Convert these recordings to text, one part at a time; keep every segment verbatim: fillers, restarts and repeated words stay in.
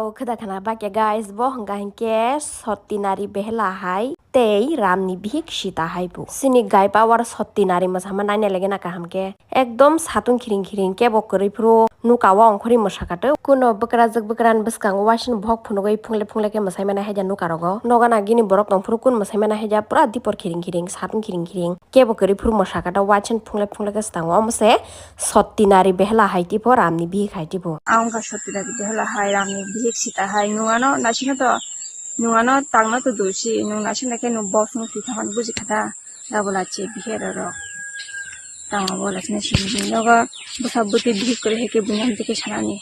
O khwda khana bakya guys, bo hwnka hinkhe Sottinari Behela hai tei Ramni bihik Sita hai bo. Chini gai power Sottinari mwsama naina legena kaham khe. Ekdom satung khiring khiring kebo kwrwi phuru nuka o ongkhorwi mwsaka tw. Kuno bwkrajwk bwkrani bwskango uaisini bohok phunugwi phungle phungle khe mwsai mani haida nuka rogo. Nogo nagini borok tongphuru kun mwsai mani haida pura dipor khiring khiring satung khiring khiring. Kebo kwrwi phuru mwsaka tw uaisini phungle phungle khe swtango. Omo se Sottinari Behela hai tipo Ramni bihik hai tipo. Ang wngkha Sottinari Behela hai Ramni bihik Sita hai nwng ano naisingno to nwng ano tangno to dulsi nwng naising khe nwng boss no twi thangmani buji kha da. Abo lachi bihe roro. Tamo bo lachina simi nogo bwsa bwtwi bihik kwrwi hai khe buini hamtwi khe sanani.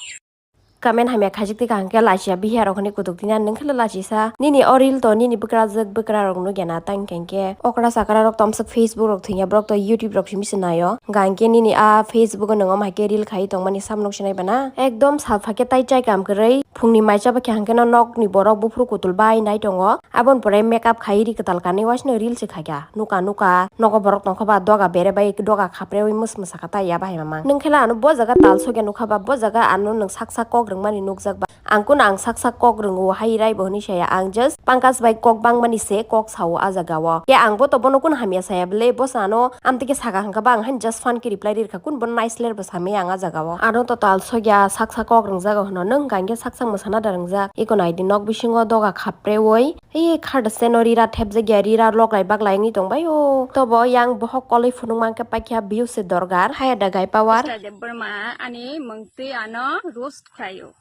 Comment hamya khajik twi kaham khe lachiya bihe rok hwnwi kutuk tini nwng khe lachisa. Nini o reel to nini bwkrajwk bwkra rok nugya na tang khe okra chakra rok tomsok Facebook rok thwngya borok to YouTube rok simi se naio. Hwnkha hinkhe nini a Facebook o nwng omo hai khe reel khai tongmani sam nuk sinai bana. Ekdom salpha khe tai chai kam kwrwi phungni mai chaba khe hwnkhe no nokni borok buphuru kutul bai nai tongo. Aboni pore makeup khai ri kwtal kanwi waisino reel se khaikha. Nuka nuka nogo borok tongkha ba doga bere bai doga khapre ui mus mwsaka ta ya bahai mamang. Nwng khe ano bo jaga tal sokya nukha ba bo jaga ano nwng sak sak kok rwngmani nukjak ba. Ang kuno ang sak sak kok rwngo hai rai bo hwnwi saya. Ang just Pankaj bai kok bangmani se kok sao a jaga o. Ya ang bo to bono kun hamya saya bwle bo sa ano amtwi khe saka hwnkha ba ang haino just fan khe reply ri rwkha kun bo nice ler bo samya ang a jaga o. Ano to tal sokya sak sak kok rwngjago hwno nwng hwnkha hinkhe sak sak mwsana da rwngjak. Eko naidi nok bisingo doga khapre ui. Ei kha da seno rira thepjak ya, rira loklai baklai wngwi tongbai o. Tobo yang bohok koloi phunuk mankhe paikha biu se dorgar. Haya da gai power. Mister Debbarma ani mungtwi ano roast khlaio.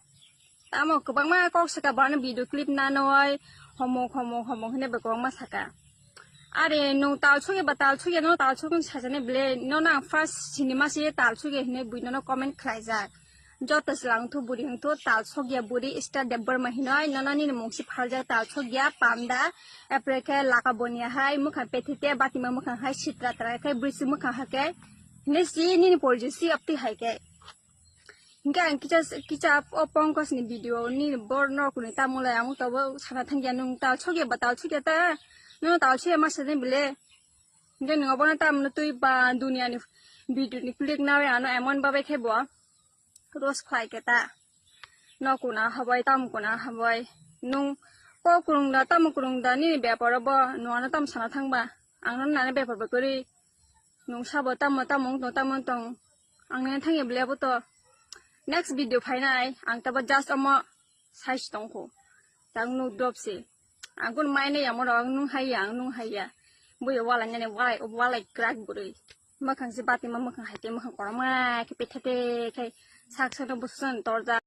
Tamo kwbangma kok saka bo ano video clip nanoi homok homok homok hwnwi bo kwbangma saka. Are nwng tal sokya ba tal sokya no tal sokya sajani ble no nang first sinima se tal sokya hwnwi bui nono comment khlaijak. Joto chwla wngthu buri wngthu tal sokya buri Star Debbarma hinoi nono nini mungsi phaljak tal sokya panda. Apre khe laka bonia hai mwkhang pethete batima mwkhang hai sitra trai khe brisi mwkhang hake. Nesi nini porjisi apti hai khe. Hingke ang kicha kicha o Pankaj ni video ni bor no kuni tamo lai ang tobo sana thangya nwng tal sokya ba tal sokya ta. Nwng tal sokya ma sajani bile. Hingke nwng obono tamo twi ba dunia ni video ni click nawi ano emon babai khe bo. Roast khlai khe ta. No kuna habai, tamo kuna habai. Nwng ko kurung da, tamo kurung da, nini bepar bo, nwng ano tamo sana thangba. Ang no nani bepar bo kwrwi. Nwng sabo tamo, tamo wng tong, tamo wng tong. Ang nani thangya bwle abo to. Next video phainai, ang tabo just omo size tongkho. Tang nuk drop se. Ang kun mai nai amo rok, ang nung hai ya, ang nung hai ya. Buya wala nani walai, walai krak bwrwi. Mwkhang se batima mwkhang hai te mwkhang korokma khe pethete khai sak sakno bwswk torjak.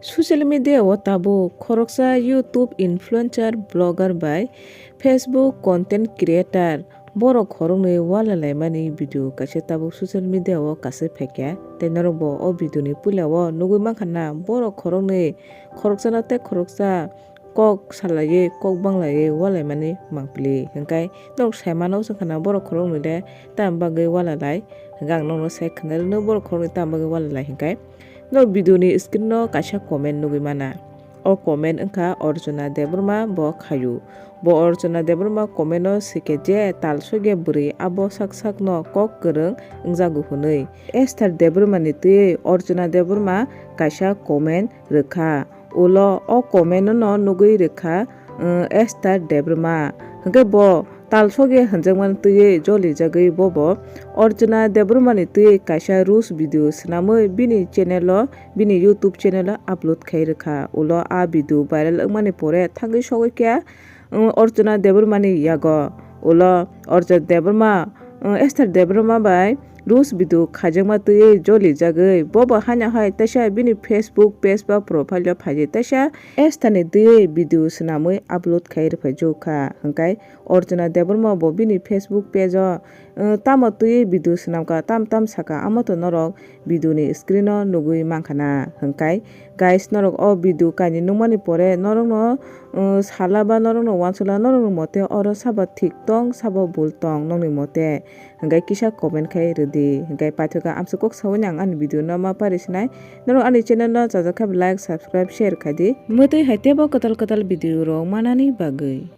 Social media o tabuk khoroksa YouTube influencer, blogger bai Facebook content creator borok khoroknwi walalaimani video kaisa tabuk social media o kasui phaikha tei norok bo o video ni puila o nugui mankha na borok khoroknwi khoroksano tei khoroksa kok salaiwi kok banglaiwi walaimani mangpili hwnkhe norok saimano wngkha na borok khoroknwi le tamo bagwi walalai hwnkhe ang norokno sai khna rwno borok khoroknwi tamo bagwi walalai hwnkhe norok video ni screen o kaisa comment nugwi mana. O comment wngkha Archana Debbarma bo khayu. Bo Archana Debbarma comment o swikhe je tal sokya bwrwi abo sak sakno kok kwrwng wngjago hwnwi. Esther Debbarma ni twiwi Archana Debbarma kaisa comment rwkha. Ulo o comment no nugwi rwkha, um, Esther Debbarma. Hwnkhe bo tal sokya hwnjakmani twiwi jolijagwi bobo Archana Debbarma ni twiwi kaisa roast video swnamwi bini channel o, bini YouTube channel o upload khai rwkha. Ulo a video viral wngmani pore thangwi sogwi khe, um, Archana Debbarma ni yago. Ulo Archana Debbarma, um, Esther Debbarma bai roast video khaijakma twiwi jolijagwi bobo haino hai teisa bini Facebook page ba profile o phaidi teisa Esther ni twiwi video swnamwi upload khai rwphaijakha hwnkhe Archana Debbarma bo bini Facebook page o, uh, tamo twiwi video swnamkha tam tam saka amo to norok video ni screen o nugwi mankha na hwnkhe guys norok o video kainwi nukmani pore norokno, uh, sala ba norokno uansukla norokni mote oro sabo thik tong sabo bul tong nokni mote. Hwnkhe kisa comment khai rwdi. Hwnkhe paithago amswk kok saui ang ani video no ma pari sinai. Norok ani channel no chajak khe like, subscribe, share khai di. Mwtwi hai teibo kwtal kwtal video rok manani bagwi.